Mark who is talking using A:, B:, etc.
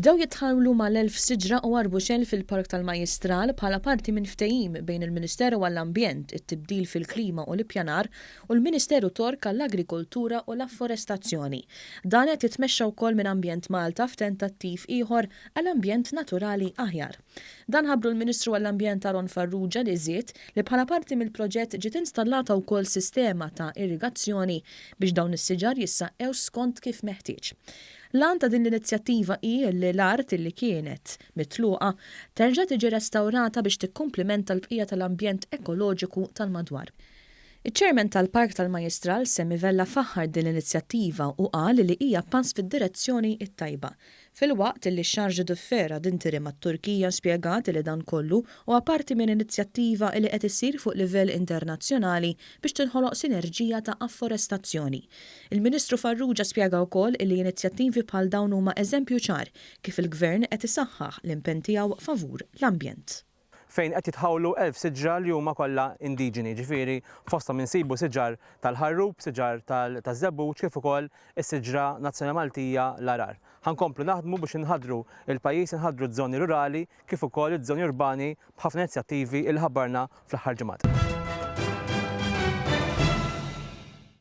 A: Bdew jitħawlu mal-1,000 siġra u arbuxell fil-Park tal-Majjistral bħala parti minn ftehim bejn il-Ministeru għall-Ambjent, it-Tibdil fil-Klima u l-Ippjanar u l-Ministeru Tork għall-Agrikoltura u l-Afforestazzjoni. Dan qed jitmexxa wkoll minn Ambjent Malta f'tentattiv ieħor għal ambjent naturali aħjar. Dan ħabbru l-Ministru għall-Ambjent Aaron Farrugia li żied li bħala parti mill-proġett ġiet installata wkoll sistema ta' irrigazzjoni biex dawn is-siġar jissaqqew skont kif meħtieġ. L-għan ta' din l-inizjattiva hi li l-art li kienet mitluqa terġa' tiġi restawrata biex tikkumplimenta l-bqija tal-ambjent ekoloġiku tal-madwar. Iċ-Chairman tal-Park tal-Majjistral Sammy Vella faħħar din l-inizjattiva u qal li hija pass fid-direzzjoni t-tajba. Filwaqt li x-Charge d'Affaires ad interim għat-Turkija spjegat li dan kollu huwa parti minn inizjattiva li qed issir fuq livell internazzjonali biex tinħoloq sinerġija ta' afforestazzjoni. Il-Ministru Farrugia spjega wkoll illi inizjattivi bħal dawn huma eżempju ċar kif il-Gvern qed isaħħaħ l-impenn tiegħu favur l-ambjent.
B: fejn qed jitħawlu 1,000 siġra li huma kollha indiġeni, jiġifieri fosthom insibu siġar tal-ħarrub, siġar taż-żebbuġ kif ukoll is-siġra nazzjonali Maltija l-għarar. Ħa nkomplu naħdmu biex inħaddru l-pajjiż, inħaddru ż-żoni rurali kif ukoll iż-żoni urbani b'ħafna inizjattivi li ħabbarna fl-aħħar ġimgħat.